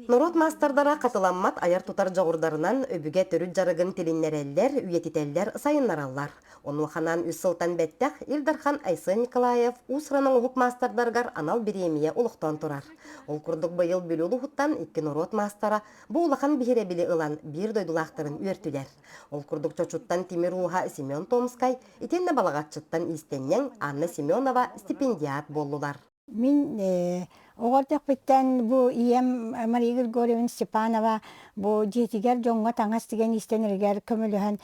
Норуот маастардара хатыламмат айар-тутар дьоҕурдарынан өбүгэ төрүт дьарыгын тилиннэрэллэр, үйэтитэллэр, сайыннараллар. Онуоха анаан үс сылтан бэттэх Ил Дархан Айсен Николаев уус-уран оҥоһук маастардарыгар анал бириэмийэ олохтоон турар. Ол курдук быйыл Бүлүү улууһуттан икки норуот маастара бу улахан биһирэбили ылан биир дойдулаахтарын үөртүлэр. Ол курдук Чочуттан тимир ууһа Семен Томскай итиэннэ Балаҕаччыттан иистэнньэҥ Анна Семенова стипендиат буоллулар. Мин оҕо эрдэхпиттэн бу ийэм Мария Григорьевна Степанова бу дьиэтигэр дьоҥҥо таҥас тигэн иистэнэригэр көмөлөһөн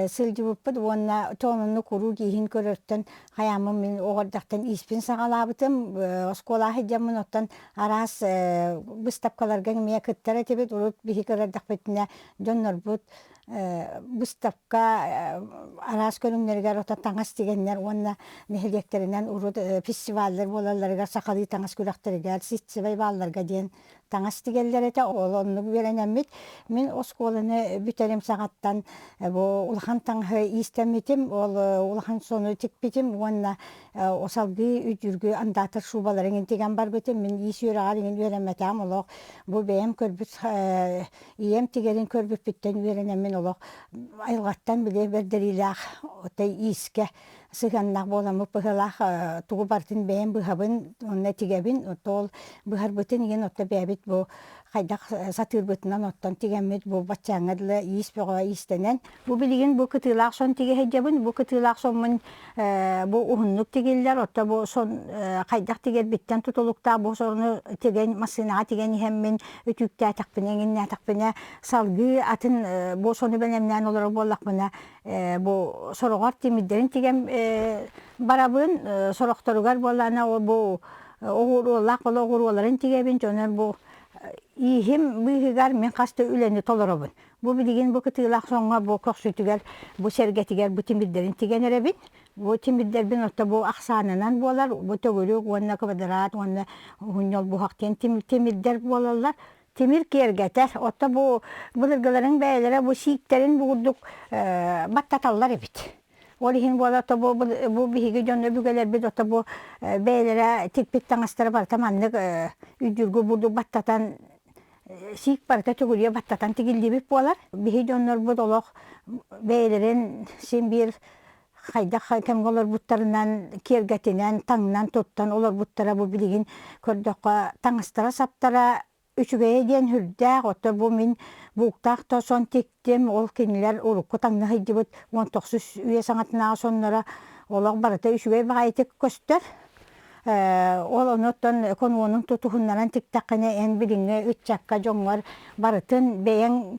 сылдьыбыппыт уонна тоонунну куруук ииһин көрөртөн хайааммын мин оҕо эрдэхтэн ииспин саҕалаабытым. Оскуолаҕа сылдьаммын оттон араас быыстапкаларга эмиэ кыттар этибит. Урут биһи кыра эрдэхпитинэ дьоннорбут Быыстапка араас көрүҥнэригэр ото таҥас тигэннэр уонна нэһилиэктэринэн урут фестиваллар буолалларыгар сахалыы таҥас күрэхтэригэр ситцевэй баалларга диэн таҥас тигэллэр этэ. Ол оннук үөрэнэммит мин оскуоланы бүтэрим саҕаттан бу улахан таҥаһы иистэммитим, ол улахан сону тикпитим уонна салгыы үтүргү андаатар шубаларын тигэн барбытым. Мин иис үөрэҕэр иҥин үөрэммэтэҕим олох бу бэйэм көрбүт Ийэм тигэрин көрбүппүттэн үөрэнэммин олох айылҕаттан били бэрдэриилээх отой иискэ сыһыаннаах буоламмыт быһыылаах тугу барытын бэйэм быһабын уонна тигэбин отол быһарбытын иһин отто бэйэбит бу хайдах сатыырбытынан оттон тигэммит бу баччааҥҥа дылы иис бөҕө иистэнэн бу билигин бу кытыылаах сон тигэ сылдьабын бу кытыылаах соммун бу уһуннук тигиллэр, отто бу сон хайдах тигэрбиттэн тутулуктаах бу сону тигэн массыынаҕа тигэн иһэммин үтүктээтэхпинэ иҥиннээтэхпинэ салгыы атын бу сону бэлэмнээн олорор буоллахпына бу сороҕор тимирдэрин тигэн барабын сорохторугар буоллаҕына бу оҕуруолаах буола оҕуруоларын тигэбин дьонор бу ииһим быыһыгар мин хас да үлэни толоробун. Бу билигин бу кытыылаах соҥҥо бу көхсүтүгэр, бу сэргэтигэр бу тимирдэрин тигэн эрэбин. Бу тимирдэрбин отто бу ахсаанынан буолар, бу төгүрүк уонна квадрат уонна уһунньол буһах диэн тимирдэр буолаллар. Тимир киэргэтэр. Отто бу былыргыларын бэйэлэрэ бу сииктэрин бу курдук баттаталлар эбит. Ол иһин буола ото бу, бу биһиги дьон өбүгэлэрбит ото бу бэйэлэрэ тикпит таҥастара барыта маннык үрдүргү бурдук баттатан сиик барыта төгүрүйэ баттатан тигиллибит буолар. Биһи дьоннорбут олох бэйэлэрин син биир хайдах кэмҥэ олорбуттарынан киэргэтинэн, таҥнан, туттан олорбуттара бу билигин көрдөххө таҥастара-саптара үчүгэйэ диэн сүрдээх. Оттон бу мин бууктаах да сон тиктим, ол кинилэр урукку таҥна сылдьыбыт 19 үйэ саҥатынааҕы сонноро олох барыта үчүгэй баҕайытык көстөр. Ол онуттан конуонун тутуһуннаран тиктэххинэ эн билиҥҥи ыччакка дьоҥҥор барытын бэйэҥ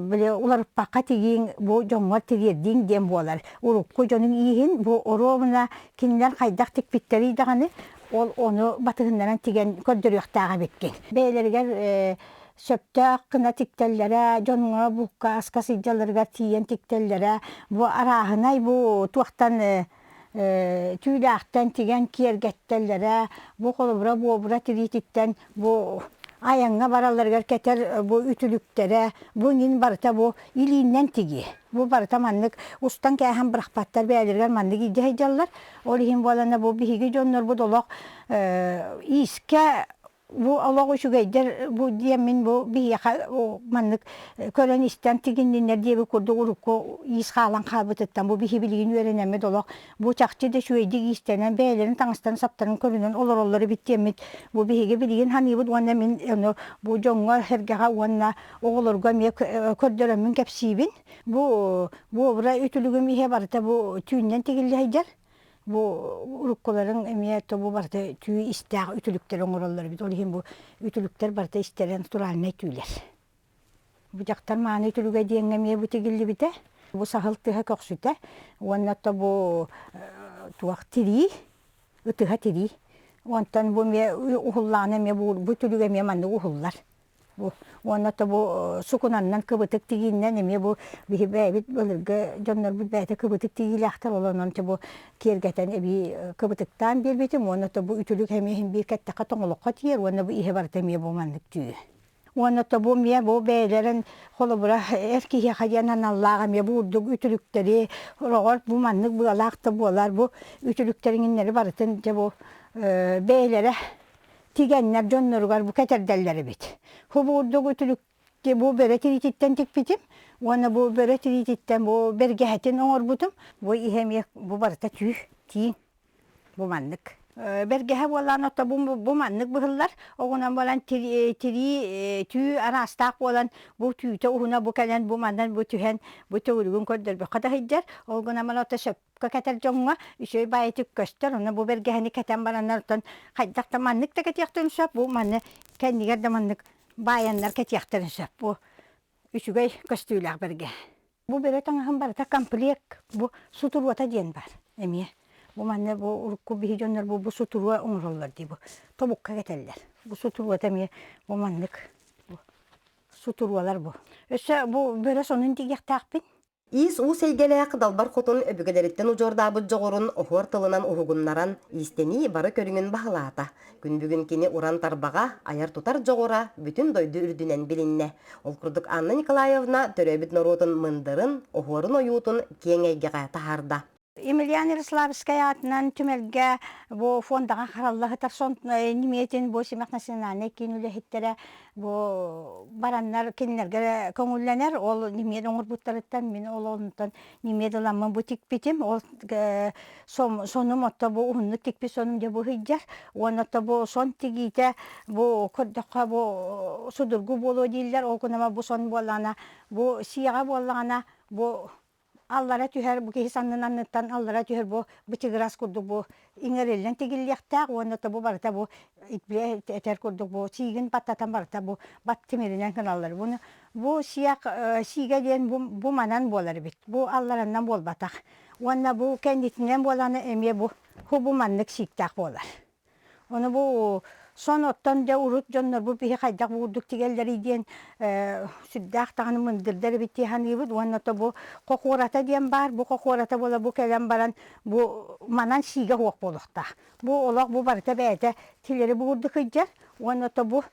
били уларыппакка тигииҥ бу дьоҥҥор тириэрдииҥ диэн буолар. Урукку дьонуҥ ииһин бу оруобуна кинилэр хайдах тикпиттэрий даҕаны ол ону батыһыннаран тигэн көрдөрүөхтээх эбиккин. Бэйэлэригэр сөптөөх гына тиктэллэрэ, дьоҥҥо булка аска сылдьалларыгар тиийэн тиктэллэрэ бу арааһынай бу туохтан түүлээхтэн тигэн киэргэттэллэрэ, бу холобура буобура тириититтэн бу айаҥҥа баралларыгар кэтэр бу үтүлүктэрэ, бу иҥин барыта бу илииннэн тигии. Бу барыта маннык устан кээһэн бырахпаттар, бэйэлэригэр маннык илдьэ сылдьаллар. Ол иһин буолана бу биһиги дьоннорбут олох иискэ бу олох үчүгэйдэр бу диэммин бу биһиэхэ маннык көрөн-истэн тигинниннэр диэбит курдук урукку иис хаалан хаалбытыттан бу биһи билигин үөрэнэммит олох бу чахчы да үчүгэйдик иистэнэн бэйэлэрин таҥастарын саптарын көрүнэн олороллор эбит диэммит бу биһиги билигин саныыбыт уонна мин ону бу дьоҥҥо-сэргэҕэ уонна оҕолорго эмиэ көрдөрөммүн кэпсиибин бу буобура үтүлүгүм иһэ барыта бу түүннэн тигиллэ сылдьар. Бу уруккуларын эмиэ то бу барыта түү истээх үтүлүктэр оҥороллор эбит. Ол иһин бу үтүлүктэр барыта истэрэ натуральнай түүлэр. Бу дьахтар мааны үтүлүгэ диэҥҥэ эмиэ бу тигиллибитэ. Бу саһыл тыһа көхсүтэ уонна то бу туох тирии, ытыһа тирии. Онтон бу эмиэ уһуллаҕына эмиэ бу үтүлүк эмиэ маннык уһуллар. Бу уонна то бу сукунаннан кыбытык тигииннэн эмиэ бу биһи бэйэбит былыргы дьоннорбут бэйэтэ кыбытык тигиилээхтэр ол онон бу киэргэтэн эбии кыбытыктаан биэрбитим уонна то бу үтүлүк эмиэ иһин биир кэттэххэ тоҥолоххо тиийэр уонна бу иһэ барыта эмиэ бу маннык түү. Уонна то бу эмиэ бу бэйэлэрин холобура эр киһиэхэ диэн аналлаах эмиэ бу урдук үтүлүктэри ороҕор бу маннык быалаах да буолар бу үтүлүктэриҥиннэри барытын дьэ бу бэйэлэрэ. тигэннэр дьонноругар бу кэтэрдэллэр эбит. Бу бурдук үтүлүк бу бөрө тириититтэн тикпитим уонна бу бөрө тириититтэн бу бэргэһэтин оҥорбутум. Бу иһэ эмиэ бу барыта түү, тииҥ. Бу маннык. Бэргэһэ буоллаан ото бу, бу маннык быһыллар. Оҕунан буолан тирии, тирии түү араастаах буолан бу түүтэ уһуна бу кэлэн бу манан бу түһэн бу төгүрүгүн көрдөрбөххө да сылдьар. Ол гынан баран ото сөпкө кэтэр дьоҥҥо үчүгэй баайытык көстөр. Онно бу бэргэһэни кэтэн бараннар оттон хайдах да маннык да кэтиэхтэрин сөп. Бу маны кэннигэр да маннык баайаннар кэтиэхтэрин сөп. Бу үчүгэй көстүүлээх бэргэһэ. Бу бөрө таҥаһым барыта комплект, бу сутуруота диэн баар эмиэ. Бу манна бу урукку биһи дьоннор бу, бу сутуруо оҥороллор дии бу тобукка кэтэллэр. Бу сутуруота эмиэ бу маннык бу сутуруолар бу. Өссө бу бөрө сонун тигиэхтээхпин. Иис-уус эйгэлээх Далбар Хотун өбүгэлэриттэн удьуордаабыт дьоҕурун оһуор тылынан уһугуннаран, иистэнии бары көрүҥүн баһылаата. Күн бүгүн кини уран тарбаҕа, айар-тутар дьоҕура бүтүн дойду үрдүнэн билиннэ. Ол курдук Анна Николаевна төрөөбүт норуотун мындырын, оһуорун ойуутун киэҥ эйгэҕэ таһаарда. Емельян Ярославскай аатынан түмэлгэ бу фондаҕа харалла сытар сон ньимиэтин бу Симэх национальнай киин үлэһиттэрэ бу бараннар кинилэргэ көҥүллэнэр. Ол ньимиэт оҥорбуттарыттан мин ол онтон ньимиэт ыламмын бу тикпитим. Ол сонум отто бу уһуннук тикпит сонум дьэ бу сылдьар. Уонна отто бу сон тигиитэ бу көрдөххө бу судургу буолуо дииллэр. Ол гынан бу сон буоллаҕына бу сиэҕэ буоллаҕына бу аллара түһэр бу киһи саннын анныттан аллара түһэр бу бычыгырас курдук бу иҥэриллэн тигиллиэхтээх уонна то бу барыта бу этэр курдук бу сиигин баттатан барыта бу бат тимиринэн гыналлар буну бу сиэх сиигэ диэн бу, бу манан буолар эбит бу аллараннан буолбатах уонна бу кэннитинэн буоланы эмиэ бу бу маннык сииктээх буолар. Ону бу сон оттон дьэ урут дьоннор бу биһи хайдах буурдук тигэллэрий диэн сүрдээх даҕаны мындырдар эбит дии саныыбыт уонна то бу хохуората диэн баар бу хохуората буола бу кэлэн баран бу манан сиигэ суох буолуохтаах. Бу олох бу барыта бэйэтэ тилэри буурдук сылдьар уонна то бу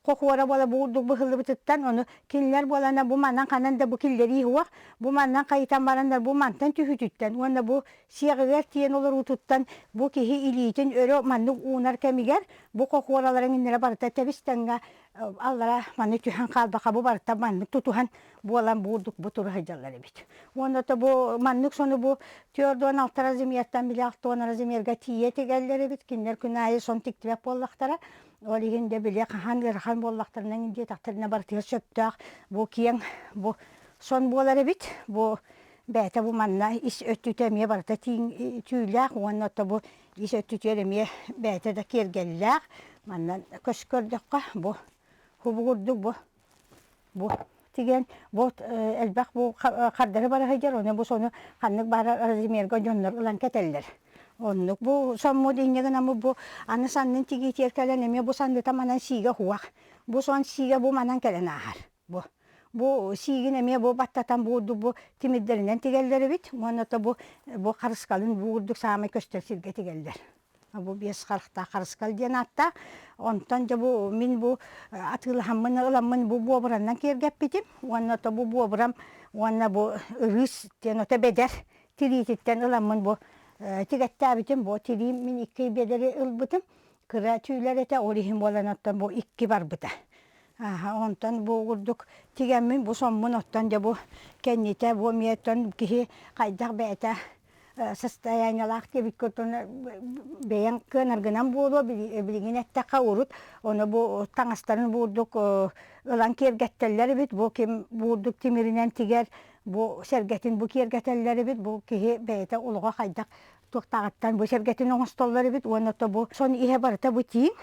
хохуора буола бу курдук быһыллыбытыттан ону кинилэр буолана бу манан ханан да бу киллэрии суох бу манан хайытан бараннар бу мантан түһүүтүттэн уонна бу сиэҕигэр тиийэн олоруутуттан бу киһи илиитин өрө маннык уунар кэмигэр бу хохуораларын иннэрэ барыта тэбис тэҥҥэ аллара маны түһэн хаалбаха бу барыта маннык тутуһан буолан бу курдук бу тура сылдьаллар эбит. Уонна то бу маннык сону бу 46 размертан били 60 размерга тиийэ тигэллэр эбит. Кинилэр күн аайы сон тиктибэт буоллахтара. Ол иһин дьэ били хаһан ыарахан буоллахтарына диэтэхтэринэ барытыгар сөптөөх бу киэҥ бу сон буолар эбит. Бу бэйэтэ бу манна ис өттүтэ эмиэ барыта тииҥ түүлээх уонна ото бу ис өттүтүгэр эмиэ бэйэтэ да киэргэллээх. Манна көс көрдөххө бу кубугурдук бу Бу тигэн бу элбэх бу хардары бара сылдьар, ону бу сону ханнык баар размерга дьоннор ылан кэтэллэр. Оннук бу соммут инньэ гынан бу аны саннын тигиитигэр кэлэн эмиэ бу санныта манан сиигэ хуах. Бу сон сиигэ бу манан кэлэн ааһар. Бу бу сиигин эмиэ бу баттатан бу курдук бу тимирдэринэн тигэллэр эбит. Уонна то бу бу харыскалын бу курдук саамай көстөр сиргэ тигэллэр. Бу биэс харахтаах харыскал диэн ааттаах. Онтон дьэ бу мин бу атыылаһаммын ыламмын бу буобуранан киэргэппитим. Уонна то бу буобурам уонна бу ырыыс диэн ото бэдэр тириититтэн ыламмын бу тигэттээбитим. Бу тириим мин икки бэдэри ылбытым. Кыра түүлэр этэ, ол иһин буолан оттон бу икки барбыта. Онтон бу курдук тигэммин бу соммун оттон дьэ бу кэннитэ бу эмиэ оттон киһи хайдах бэйэтэ состояниелаах диэбиккэ оттон бэйэҥ кыанаргынан буолуо билигин эттэххэ урут ону бу таҥастарын буурдук ылан киэргэттэллэр эбит бу ким буурдук тимиринэн тигэр бу сэргэтин бу киэргэтэллэр эбит бу киһи бэйэтэ олоҕо хайдах туохтааҕыттан бу сэргэтин оҥостоллор эбит уонна то бу сон иһэ барыта бу тииҥ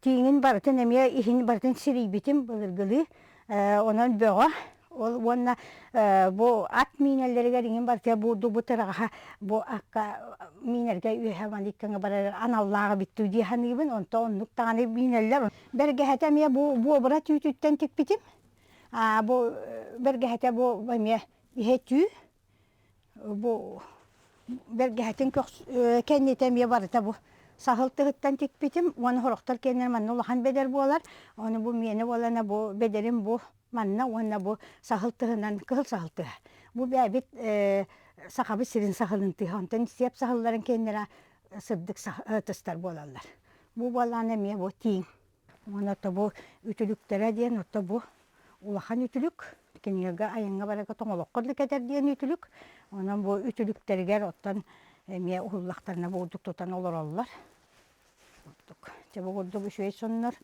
тииҥин барытын эмиэ иһин барытын сирийбитим былыргылыы онон бөҕө Ол уонна бу ат миинэллэригэр иҥин барытыгар буурду бу тыраҕаһа бу акка миинэргэ үөһэ маниккаҥа барар аналлааҕы бүттүү дии саныыбын. Онто оннук даҕаны миинэллэр. Бэргэһэтэ эмиэ бу буобура түүтүттэн тикпитим. А бу бэргэһэтэ бу эмиэ иһэ түү. Бу бэргэһэтин кэннитэ эмиэ барыта бу саһыл тыһыттан тикпитим уонна сорохтор кэннэр манна улахан бэдэр буолар. Ону бу миэнэ буолана бу бэдэрим бу манна уонна бу саһыл тыһынан кыһыл саһыл тыһа. Бу бэйэбит сахабыт сирин саһылын тыһа. Онтон сиэп саһылларын кэннэрэ сырдык тыстар буолаллар. Бу буоллаҕына эмиэ бу тииҥ. Уонна ото бу үтүлүктэрэ диэн ото бу улахан үтүлүк. Кинилэргэ айаҥҥа барарга тоҥолоххо да кэтэр диэн үтүлүк. Онон бу үтүлүктэригэр оттон эмиэ уһуллахтарына бу курдук тутан олороллор. Курдук. Дьэ бу курдук үчүгэй соннор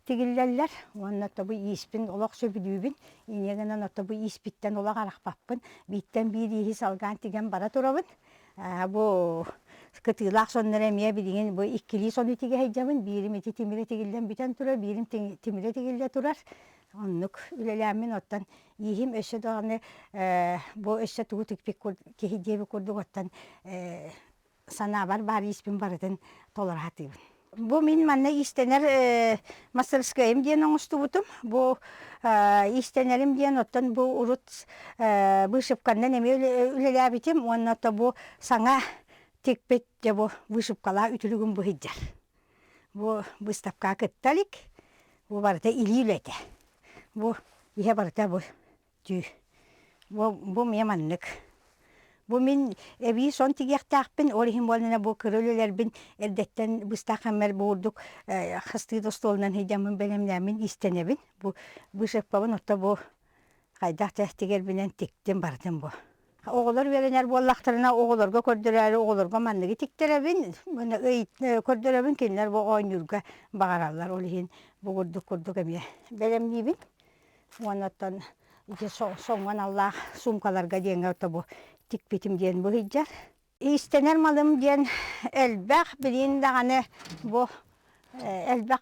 тигиллэллэр уонна ото бу ииспин олох сөбүлүүбүн. Инньэ гынан ото бу ииспиттэн олох арахпаппын. Бииртэн биир ииһи салгаан тигэн бара турабын. Бу кытыылаах соннор эмиэ билигин бу иккилии сону тигэ сылдьабын. Биирим ити тимирэ тигиллэн бүтэн турар, биирим тимирэ тигиллэ турар. Оннук үлэлээммин оттон ииһим өссө даҕаны бу өссө тугу тикпит киһи диэбит курдук оттон санаабар баар ииспин барытын толоро сатыыбын. Бу мин манна иистэнэр мастерскайым диэн оҥостубутум. Бу иистэнэрим диэн оттон бу урут вышивканнан эмиэ үлэлээбитим уонна то бу саҥа тикпит дьэ бу вышивкалаах үтүлүгүм бу сылдьар. Бу выставкаҕа кытта илик. Бу барыта илии үлэтэ. Бу иһэ барыта бу Түү. Бу, бу эмиэ маннык. Бу мин эбии сон тигиэхтээхпин, ол иһин буоллаҕына бу кыра үлэлэрбин эрдэттэн быстах кэммэр бу курдук хастыы да остуолунан сылдьаммын бэлэмнээммин иистэнэбин. Бу вышивкабын отто бу хайдах да тигэрбинэн тиктим барытын бу. Оҕолор үөрэнэр буоллахтарына оҕолорго көрдөрөөрү оҕолорго манныгы тиктэрэбин, көрдөрөбүн кинилэр бу оонньуурга баҕараллар. Ол иһин бу курдук курдук эмиэ бэлэмниибин. Уонна оттон ити соҥҥо аналлаах суумкаларга диэҥҥэ ото бу тикпитим диэн бу сылдьар. Иистэнэр малым диэн элбэх, билигин даҕаны бу элбэх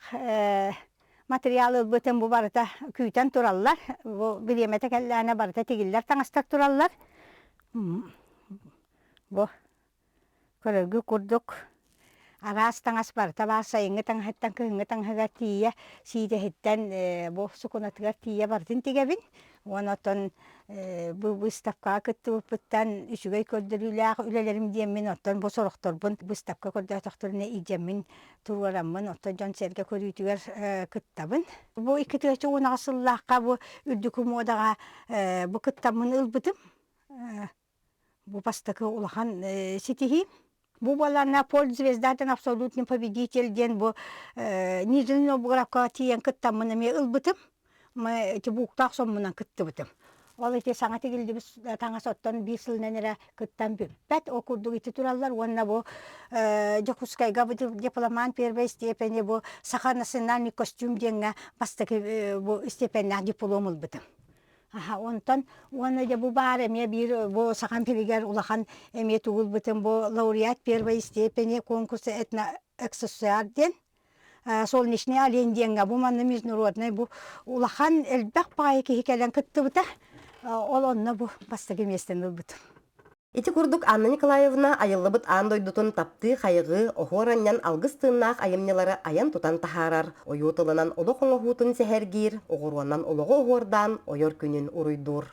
материал ылбытым бу барыта күүтэн тураллар. Бу бириэмэтэ кэллэҕинэ барыта тигиллэр таҥастар тураллар. Бу Көрөргүт курдук, араас таҥас барыта баар сайыҥҥы таҥаһыттан кыһыҥҥы таҥаһыгар тиийэ, сиидэһиттэн бу сукунатыгар тиийэ барытын тигэбин. Уонна оттон бу быыстапкаҕа кыттыбыппыттан үчүгэй көрдөрүүлээх үлэлэрим диэммин оттон бу сорохторбун быыстапка көрдөөтөхтөрүнэ илдьэммин туруораммын оттон дьон-сэргэ көрүүтүгэр кыттабын. Бу 2018 сыллаахха бу үрдүкү муодаҕа бу кыттаммын ылбытым. Бу бастакы улахан ситиһии. Бу буоллаҕына Поль Звездатын абсолютный победитель диэн бу Нижний Новгородка тиийэн кыттаммын эмиэ ылбытым. Ити бууктаах соммунан кыттыбытым. Ол ити саҥа тигиллибит таҥас оттон биир сылынан эрэ кыттан бүппэт. Ол курдук ити тураллар уонна бу Дьокуускайга бу дипломант первой степени бу саха национальный костюм диэҥҥэ бастакы бу степеннээх диплом ылбытым. Аха, онтон уонна дьэ бу баар эмиэ биир бу сахам сиригэр улахан эмиэ тугулбутум бу лауреат первой степени конкурса этно аксессуар диэн солнечный олень диэҥҥэ бу манна международный бу улахан элбэх баҕайы киһи кэлэн кыттыбыта ол онно бу бастакы миэстэни ылбытым. Ити курдук Анна Николаевна айыллыбыт аан дойдутун таптыы-хайҕыы, оһуор анньан алгыс тыыннаах айымньылары айан-тутан таһаарар, ойуу тылынан олох оҥоһуутун сэһэргиир, оҕуруонан олоҕу оһуордаан ойор күнүн уруйдуур.